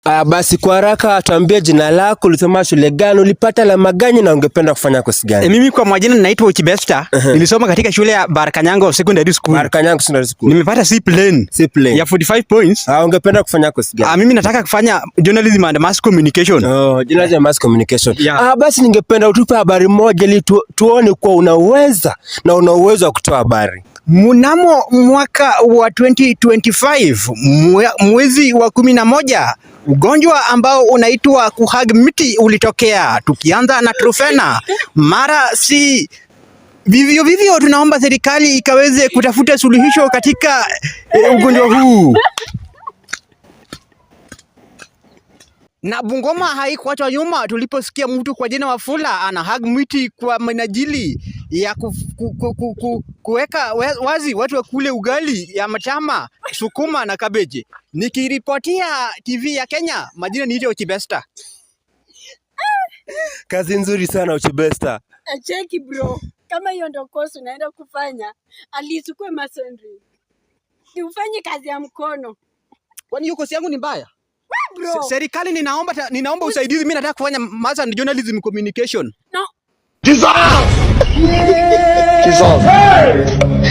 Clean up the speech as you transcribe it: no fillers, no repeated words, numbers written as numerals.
Ah, basi kwa haraka tuambie jina lako, ulisoma shule gani, ulipata alama gani na ungependa kufanya kosi gani? Mimi kwa majina naitwa Uchibesta. Nilisoma katika shule ya Barakanyango Secondary School. Barakanyango Secondary School. Nimepata C plain C plain ya 45 points. Ah, ungependa kufanya kosi gani? Mimi nataka kufanya journalism and mass communication. Oh, journalism and mass communication. Yeah. Ah, basi ningependa utupe habari moja ili tuone kuwa unaweza na una uwezo wa kutoa habari. Mnamo mwaka wa 2025 mwezi wa 11 ugonjwa ambao unaitwa kuhag miti ulitokea, tukianza na Trufena. Mara si vivyo vivyo, tunaomba serikali ikaweze kutafuta suluhisho katika ugonjwa huu. Na Bungoma haikuachwa nyuma tuliposikia mtu kwa jina Wafula ana hug miti kwa minajili ya kuweka wazi watu wakule ugali ya machama, sukuma na kabeji. Nikiripotia TV ya Kenya, majina ni Ochibesta. Kazi nzuri sana Uchibesta. Acheki bro, kama hiyo ndo course unaenda kufanya, alichukue masonry, ufanye kazi ya mkono. Kwani hiyo kosi yangu ni mbaya? Bro. Serikali ninaomba usaidizi, mimi nataka kufanya mass and journalism communication. No. Jesus! Jesus! Hey!